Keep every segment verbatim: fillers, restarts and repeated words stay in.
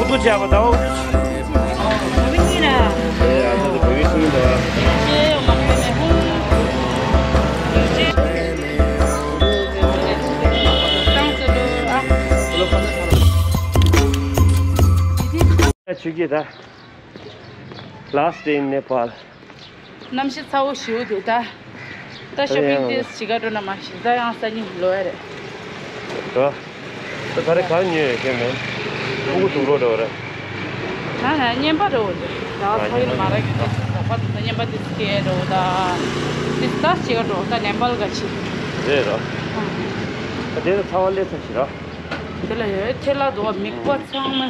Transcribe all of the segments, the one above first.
ཀུ་ཅག་པ་དང་། ཆུ་སྐྱེས་ད། Last day in Nepal. གནམ་གཤིས་ཚ་བོ་ཞེ་པོ་འདུག་ད། ད་ཤོ་པིང་ཨེ་ཏོག་ཙམ་བྱེད་ག་འགྲོ་ན་མ་གཞི་ད་ཡང་སང་ཉིན་ལོག་ཡ་རེད། རོ། ད་ད་རེས་ག་རེ་ཉོས་ཡོད་ཤེས་མེད། ཕྲུ་གུ་དུག་རོ་འདྲ་བོ་རེད། ད་ན་བརྙན་པ་འདྲ་བོ་འདུག་ད་ཨ་ཚ་བོ་ཉི་མ་མ་ར་གི་ད་ད་པ་ད་བརྙན་པ་ཏོག་ཙམ་སྐྱེལ་འགྲོ་ད། ཏོག་ཙམ་ད་བྱེད་ག་འགྲོ་ད་ནེ་པཱལ་ག་ཕྱིན། རེད་རོ། ད་དེ་ད་ཚ་བ་སླེབས་ཚར་ཞིག་རོ། དེ་ལ་ཡོད་ཐལ་ལ་འདུག་མིག་པ་ཚང་མ་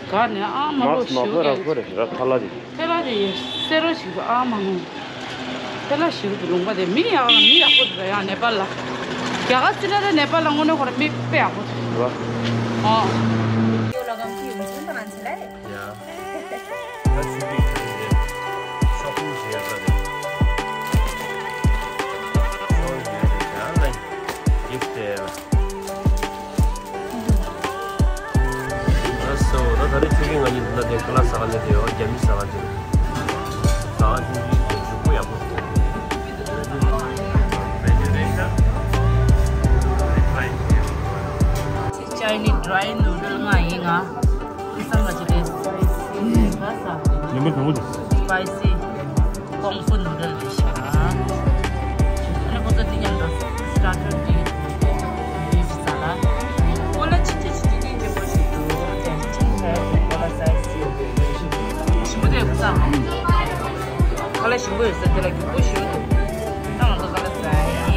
ག་ནས་ཨ་མ་མ་ལོ་སི་མ་ཞུ་ཁོ་ར་ཡ། ཁོ་ར་ཞིག་རོ་ཐལ་ལ་དེ། ཐལ་ལ་དེ་ཡོད་སེ་རོ་ཞིག་འདུག་ཨ་མ་ནོ། ཐལ་ལ་ཞིག་འདུག་ལུང་པ་དེ་མི་ཡག་ལ་མི་ཡག་པོ་འདུག་ཡང་ནེ་པཱལ་ལ། རྒྱ་གར་སི་ལ་ར་ནེ་པཱལ་ལ་དངོས་གནས་ཁོ་ར་མི་དཔེ་ཡག་པོ་འདུག་རོ། ཨོ། ཡ། ད་ཆུ་ཚོད་ཁ་ཤས་རེད། ཤོ་པིང་བྱེད་ཡག་རེད། ཤོ་ཡོད་རེད་ཡ་ལ། ཡིབ་སྟེ་ལ། ཨ་སོ་ད་ད་རེས་ཆུ་ཚོད་ང་གཉིས་འདི་ན་དེ་ཀ་ལ་ཟ་ག་ནས་དེ་ཡོད་རྒྱ་མི་ཟ་ག་དེ། ཟ་ག་ཆུང་ཆུང་དེ་མགྱོགས་པོ་ཡག་པོ། Chinese dry noodle ང་ཡིན་ང་། ཁུ་སང་ལ་ཅི་རེད། ཡིན་པ་གང་པོ་འདུག Spicy kung fu noodle རེད་ཤག་ཨ་ནི་ཁོ་ཚོ་འདི་མཉམ་དུ་starter འདི་beef ཟ་ལ། ཁོ་ལ་ཅི་ཅི་ཅི་ཅི་ཅི་ཅི་པོ་ཞིག་འདུག་དེ་ཅི་ཅི་ཁོ་ལ་size ཞིམ་པོ་དེ་ཁུ་སང་ཁ་ལག་ཞིམ་པོ་ཡོད་ས་དེ་ལ་རྒྱུག་པོ་ཞིག་འདུག་ད་ང་ཚོ་ཁ་ལག་ཟ་ཡིན།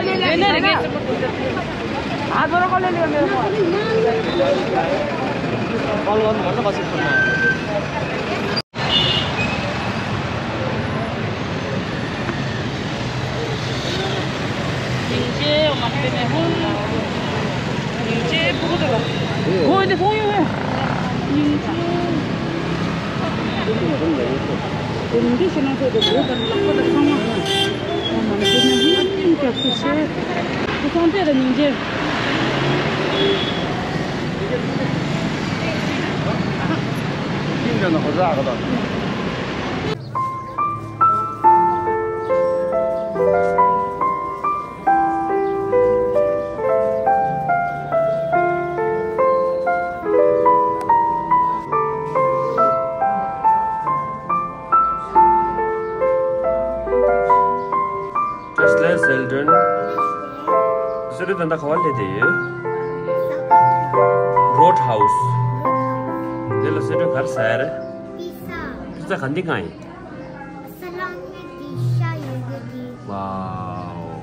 लेना है क्या? हाथ भरो, कौन ले लिया मेरे को? ཉིན་རྗེས་མ་སྤེལ་ནས་ཧུང་། ཉིན་རྗེས་སྤུ་གུ་དུ་བ། ཧོ་འདི་ཧུང་ཡོང་ངས། ཉིན་རྗེས། དེ་ནི་འདི་ཞེ་ན་ཚོད་དུ་བོད་དང་ལག་པ་དང་ཚང་མ་ཧུང་། ཨོ་མ་ནི་དེ་ནི་ཧུང་ཨ་ཏིང་རྒྱབ་སུ་ཆེ། ཁུ་སང་ཏེ་ར་ཉིན་རྗེས། ཏིང་ར་ན་ཧོ་ར་ག་ད། Just less children. སེ་འབྲས་ད་ལྟ་ག་བ་སླེབས་བསྡད་ཡོད། Roadhouse. དེ་ལ་སེ་འབྲས་ག་རེ་ཟ་ཡ་རེད། པི་ཛ། པི་ཛ་ག་འདི་གང་ཡིན། ས་ལམ་ནི་འདི་ཤ་ཡོད་གི་འདི། ཝའོ།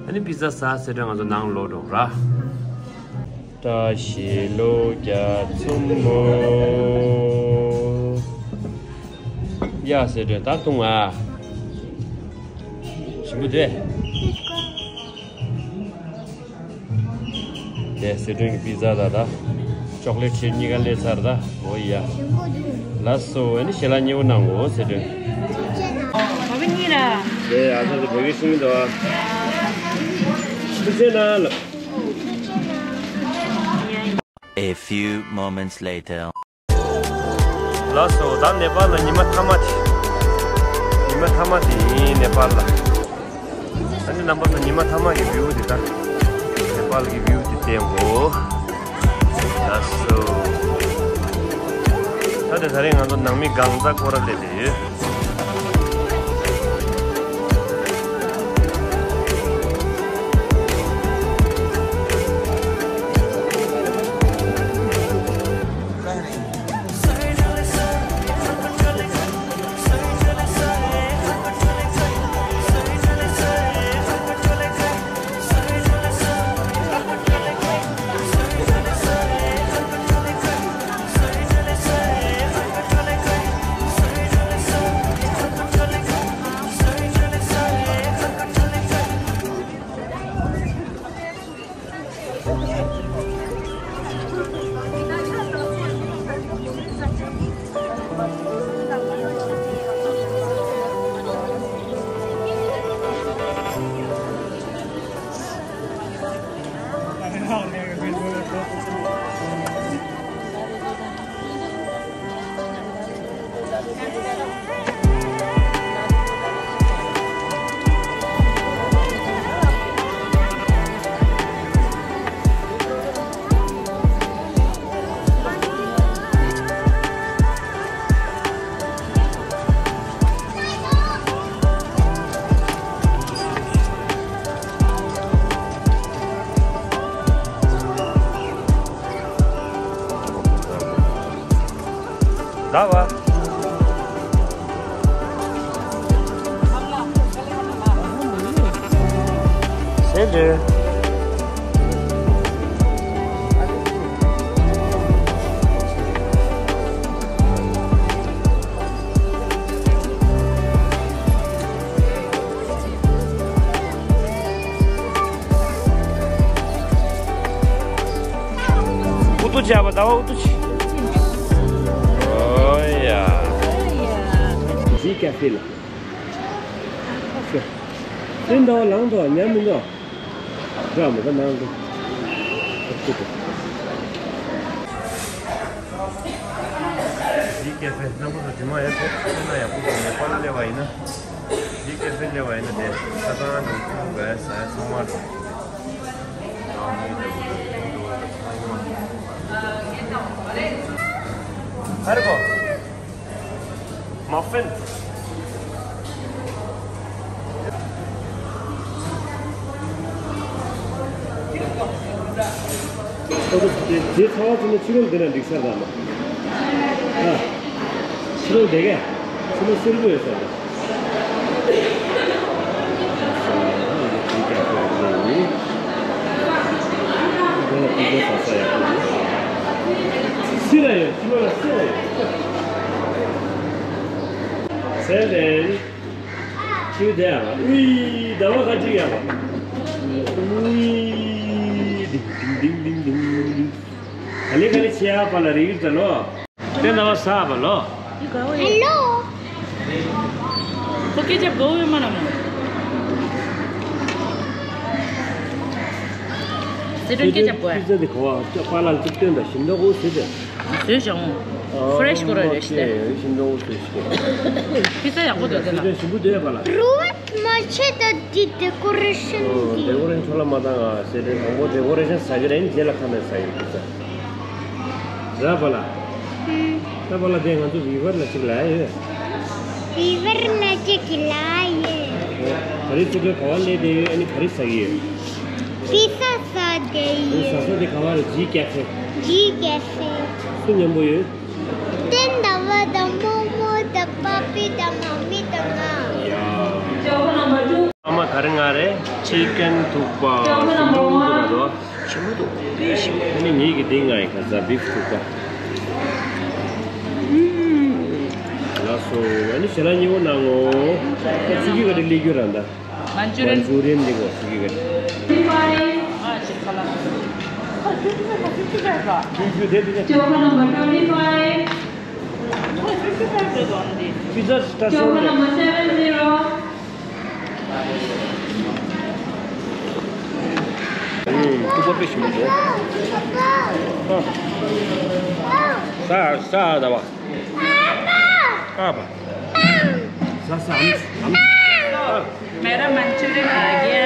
ཨ་ནི་པི་ཛ་ཟ་སེ་འབྲས་ང་ཚོ་ནང་ལོག་འགྲོ་ར། བཀྲ་ཤིས་ལོ་བརྒྱ་མཚན་མོ། ཡ་སེ་འབྲས་ད་འཐུང་ཨ། ཞིམ་པོ་དེ། དེ་སི་ཁྲོན་གྱི་པི་ཛ་དང་ད། ཅོག་ལེ་ཊི་ཤེག་གཉིས་ཀ་སླེབས་ཚར་ད། འོ་ཡ། ལགས་སོ། ཨ་ནི་ཞལ་ལག་མཉེས་པོ་གནང་གོ་སི་ཁྲོན། བ་བི་གཉིས་ར། དེ་ཨ་ཚ་དེ་བོད་སྐད་ཤེས་ཀྱི་འདུག་ཨ། ཐུགས་རྗེ་གནང་ལགས། A few moments later. ལགས་སོ། ད་ནེ་པཱལ་ལ་ཉི་མ་མཐའ་མ་དེ། ཉི་མ་མཐའ་མ་དེ་ཡིན་ནེ་པཱལ་ལ། ཨ་ནི་རྣམ་པ་ཚོ་ཉི་མ་མཐའ་མ་གི་བིའུ་དེ་ད། ནེ་པཱལ་གི་བིའུ་དེ་བསྟན་གོ། ལགས་སོ། ད་དེ་ད་རེས་ང་ཚོ་ནང་མི་གང་ཟག་སྐོར་ར་སླེབས་བསྡད་ཡོད། ཟླ་བ། ཟེར་འདྲི། ཨུ་ཏུ་བྱ་བ་ཟླ་བ་ཨུ་ཏུ་བྱ། ཨོ་ཡ། ཇི་ཀ་ཧྥེ་ལ། ཤོ། སེམས་ཟླ་བ་ལངས་དོ་ཉམས་མི་འདུག་འདྲ་མི་འདྲ་ནང་དུ། ཨུ་ཏུ་ཏུ། ཇི་ཀ་ཧྥེ་རྣམ་པ་ཚོ་དྲི་མ་ཡོད་པས་ཁྱེད་ན་ཡག་པོ་འདུག་ནེ་པཱལ་སླེབས་པ་ཡིན་ན། འདི་ཀ་ཧྥེ་སླེབས་པ་ཡིན་ན་དེ་ས་ཁང་དང་ཁྱུང་ག་ས་ཚང་མ་འགྲོ་གི་འདུག་ཧ་རེ་གོ། མ་ཧྥིན། ཨོ་དེ་དེ་ཚ་བ་ཚོ་ནི་ཕྱི་རོལ་འདི་ན་འགྲིག་ས་རེད་མ། ཨ། ཕྱི་རོལ་འདི་གས། ཕྱི་རོལ་སེར་པོ་ཡོད་ས་རེད། ཁྱི་ས་ས་ཡག་པོ་འདུག་སི་ར་ཡོད། ཁྱི་ལོ་ལ་སི་ར་ཡོད། སེ་བེན། ཁྱི་དེ་ཡང་ཨུའི་ཟླ་བ་ཁ་ཅིག་ཡག་པ། ཨུའི་ལྡིང་ལྡིང་ལྡིང་ལྡིང་ལྡིང་། ག་ལེ་ག་ལེ་ཆེ་ཡག་པ་ལ་རིག་ད་ལོ། དེ་ཟླ་བ་ས་བ་ལོ། ཧེ་ལོ། ཁོ་སྐད་ཆ་གོ་བས་མ་ན་མོ། སི་ཁྲོན་སྐད་ཆ་གོ་ཡ། པི་ཛ་དེ་ག་བ་ཅག་པ་ལ་ཅིག་སྟོན་དང་ཞིམ་འདྲ་གོ་ཟེར་ཏེ། བཟོས་བྱུང་། ཧྥ་རེ་ཤི་གོ་ར་རེ་ཤི་ཏེ། ཞིམ་འདྲ་གོ་ཟེར་ཤི་ཏེ། པི་ཛ་ཡག་པོ་འདུག་དེ་ལ། ཞིམ་པོ་འདུག་ཡ་པ་ལ། རུ་བ་མ་ཆེ་ད་འདི་ཌེ་ཀོ་རེ་ཤན་འདི། ཌེ་ཀོ་རེ་ཤན་ཆོ་ལ་མ་བཏང་ང་ཟེར་ཏེ་དང་པོ་ཌེ་ཀོ་རེ་ཤན་ཟ་གི་རེད། རྗེས་ལ་ཁ་ནས་ཟ་གི་རེད་པི་ཛ། ར་པ་ལ། ད་པ་ལ་དེ་ང་ཚོ་བི་ཝར་ལ་ཅིག་ལ་ཡོད། བི་ཝར་ལ་ཅིག་གི་ལ་ཡོད། ག་རེ་ཚུགས་ཀའི་ག་བ་ལས་དེ་ཡོད། ཨ་ནི་ག་རེ་ཟ་གི་ཡོད། པི་ཛ་ཟ་དེ་ཡོད། ཟ་ས་དེ་ག་བ་རེད། ཇི་ཀེ་ཧྥེ། ཇི་ཀེ་ཧྥེ། སུ་མཉམ་པོ་ཡོད། ཏན་ཟླ་བ་དང་མོ་མོ་དང་པ་པི་དང་མ་མི་དང་ང་། ཡ། ཨ་མ་ག་རེ་ང་རེད། ཅི་ཀན་ཐུག་པ། ཞིམ་པོ་འདུག་ལ་དོ། ཞིམ་པོ་འདུག་དཔེ་ཞིམ་པོ། ཨ་ནི་ངེད་ཀྱི་དེ་ང་ཡི་ཁ་ཟ་བིབ་ཐུག་པ། ལགས་སོ། ཨ་ནི་ཞལ་ལག་མཉེས་པོ་གནང་ངོ་། ཨ་ཚུགས་ཀྱི་ག་རེ་ལས་རྒྱུ་ར་ད། མན་ཅུ་རི་ཡན། མན་ཅུ་རི་ཡན་འདི་གོ་ཚུགས་ཀྱི་ག་རེ། ཨ་ཅི་ཁ་ལག་ཁ་ཅུ་ཅུ་ཅུ་ཅུ་ཅུ་ཅུ། ཅུ་ཅུ་དེ་དེ་ཅུ། Choker number twenty-five. ཁ་ཅུ་ཅུ་ཅུ་ཅུ། Choker number seven zero. ཨུམ། ཐུག་པ་དཔེ་ཞིམ་པོ་འདུག་ཨ། ས་ས་ཟླ་བ། ཨ་པ། ས་ས་ཨམ་ཨམ། ཨ། मेरा मंचूरियन आ गया।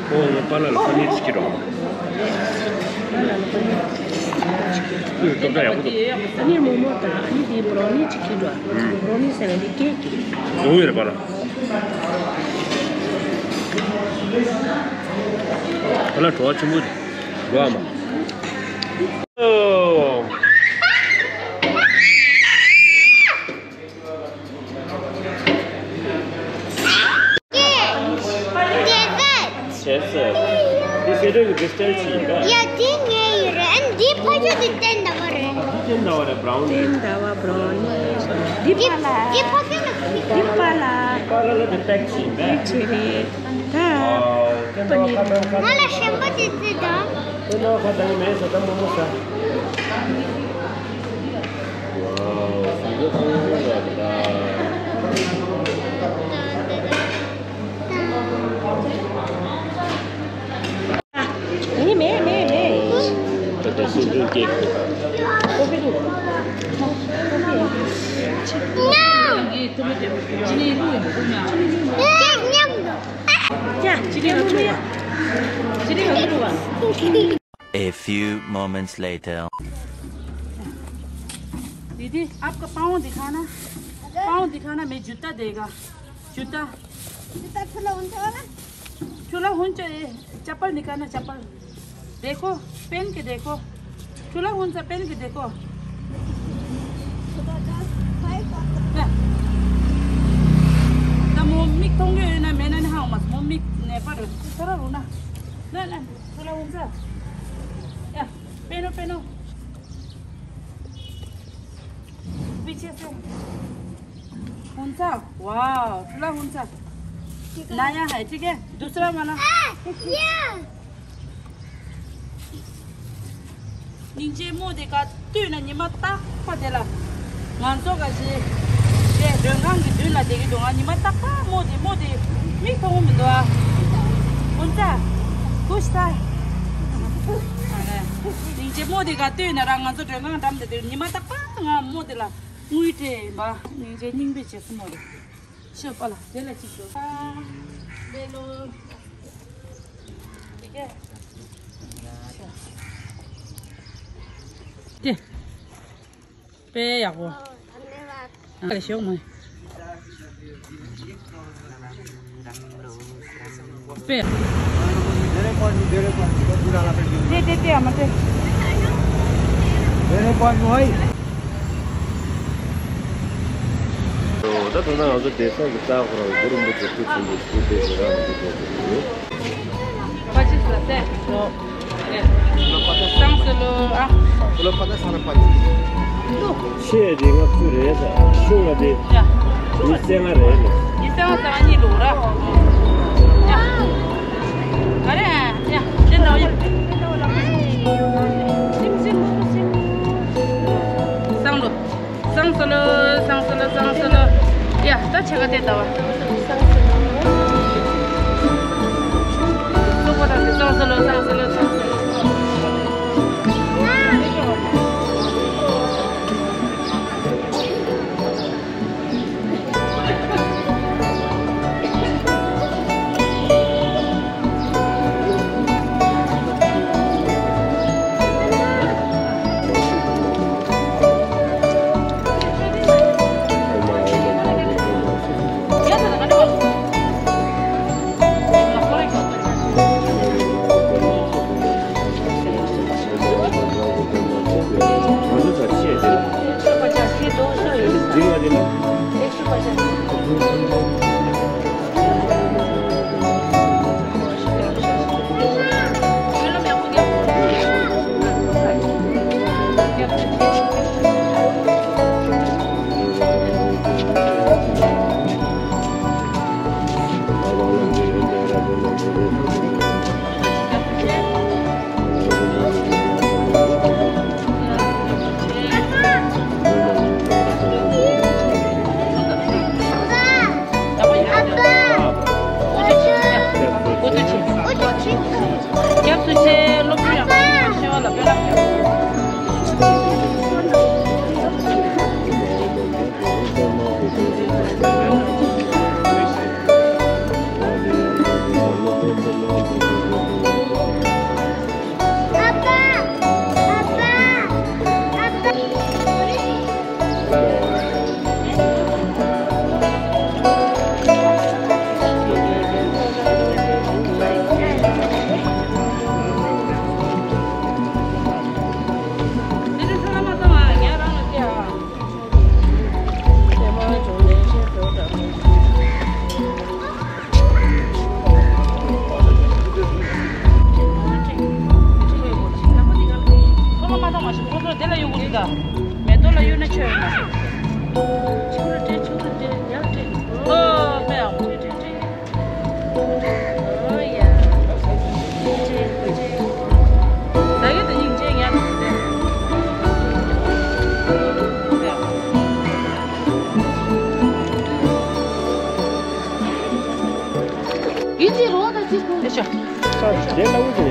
ཨོ་ངའི་པཱ་ལགས་ལ་པ་ནིར་ཅིག་ཁྱེར་རོགས། ཨུ་སྟོབས་ཡག་པོ་འདུག་ཨ་ནི་མོག་མོག་དང་ཨ་ནི་དེའི་བྷ་རོ་ནི་ཅིག་ཁྱེར་འགྲོ། བྷ་རོ་ནི་ཟེར་ན་དེ་ཀེག་གི། བཟོ་ཡོད་རེད་པཱ་ལགས། པཱ་ལགས་བྲོ་བ་ཆེན་པོ་རེད། འགྲོ་ཨ་མ། ཨོ། བྱས་ཟེར། འདི་སེ་ཏོ་གི་བེ་སི་ཊལ་ཅིག་ཡིན་པས། ཡ་འདི་ངའི་ཡིན་རེད། ཨ་འདི་ཕ་ཆོས་འདི་ཏན་ཟླ་བ་རེད། འདི་ཏན་ཟླ་བ་རེད། བྷ་རོ་ནི། ཏན་ཟླ་བ་བྷ་རོ་ནི། འདི་པཱ་ལགས། འདི་ཕ་ཆོས་ནི། འདི་པཱ་ལགས། པཱ་ལགས་ལ་འདི་པེག་ཅིག་ཡིན་པས། པེག་ཅིག་རེད། ད། ཨོ། ཏན་ཟླ་བ་ཁ་ཏང་ཁ་ཏང་། ང་ལ་ཞིམ་པོ་དེ་ཅི་དང་། ཏན་ཟླ་བ་ཁ་ཏང་མེད་ཟེར་ད་མོག་མོག་ཟ། ཝའོ། སུ་འདྲ་ཁོང་ཁྲོ་ལ་ད། ཨེ་མེ་མེ་མེ། ད་ལྟ་སུ་འདྲ་སྐྱེས། ཀོ་ཕི་འདུག་ཡ། A few moments later. दीदी, आपका पाँव दिखाना। पाँव दिखाना, मैं जूता देगा। जूता। जूता खुला हुन्छ होला? खुला हुन्छ, ए, चप्पल निकालना, चप्पल। देखो, पहन के देखो। खुला हुन्छ, पहन के देखो। खुला छ, खै, कस्तो? त म मिक थोङ्गे होइन, मेन नि हाउ मस, म मिक नेपाल, तर हुन। ल, ल, खुला हुन्छ। या, पेनो, पेनो। पछि से। हुन्छ। वाओ, खुला हुन्छ। नयाँ है, ठीक है? दूसरा वाला। སྙིང་རྗེ་མོ་དེ་ག་དུས་ན་ཉི་མ་རྟག་པ་དེ་ལ། ང་ཚོ་ག་ཞིག་དེ་མགྲོན་ཁང་གི་མདུན་ལ་བསྡད་ཀྱི་འདུག་ང་ཉི་མ་རྟག་པ་མོ་དེ་མོ་དེ་མིག་མཐོང་མི་འདུག་ཨ། ཀུན་ས། ཀུ་ས། སྙིང་རྗེ་མོ་དེ་ག་དུས་ན་རང་ང་ཚོ་མགྲོན་ཁང་འགྲམ་དེ་དུས་ཉི་མ་རྟག་པ་ང་མོ་དེ་ལ་དངུལ་སྤྲད་ཡིན་པ། སྙིང་རྗེ་སྙིང་རྗེ་བྱེད་སྲིད་མོ་དེ། ཤོད་པ་ལ་དེ་ལ་ཅིག་ཤོད། ལེ་ལོ། དེ། དཔེ་ཡག་པོ། ཨ་ལེ་ཤོག་མོ། དཔེ། དེ་དེ་དེ་ཨ་མ་དེ། ད་ད་ང་ཚོ་བསྡད་ས་གི་རྩ་ཁོ་རང་གུ་རུ་མོ་ཚོ་སྐུ་ཆེན་པོ་སྐུ་དེ་ཞེ་དྲག་མི་འདུག་ཟེར་གྱི་ཡོད། ཕ་ཆེ་ སང་སོ་ལོ་ཨ། ཆེ་དེ་ལྔ་བཅུ་རེད་ས། ཤུང་ལ་དེ་ཡ། མི་སེ་ལྔ་རེད་ལེ། མི་སེ་ལྔ་ས་གཉིས་ལུག་ར། ཡ། ག་རེ་ཡ་དེ་འདྲ་ཡ། སང་ལོ། སང་སོ་ལོ། སང་སོ་ལོ། སང་སོ་ལོ། ཡ་ད་ཆེ་ག་དེ་ད་བ། སང་སོ་ལོ། སོ་པོ་དང་དེ་སང་སོ་ལོ། སང་སོ་ལོ། སང་སོ་ལོ། སྐྱབས་སུ་མཆི། སློབ་ཕྲུག་ཡག་པོ་ཞིག་ཤེས་པ་ལ་དཔེ་ལ། མེ་ཏོག་ལ་གཡུག་ན་ཆོད་ཡོད་མ་རེད། ཆུ་རུ་ཏྲེ་ཆུ་རུ་ཏྲེ་ཡར་ཏྲེ། ཨོ་མེ་ཨ་མོ་ཏྲེ་ཏྲེ་ཏྲེ། ཨོ་ཡ། ཏྲེ་ཏྲེ། ད་གི་ད་ཡིན་ཏྲེ་ཡར་ཏྲེ། ཡིན་ཏྲེ་རོ་ད་ཅི་ཁུ། ཨེ་ཤ། ས་དེ་ལ་འུ་ཚོ།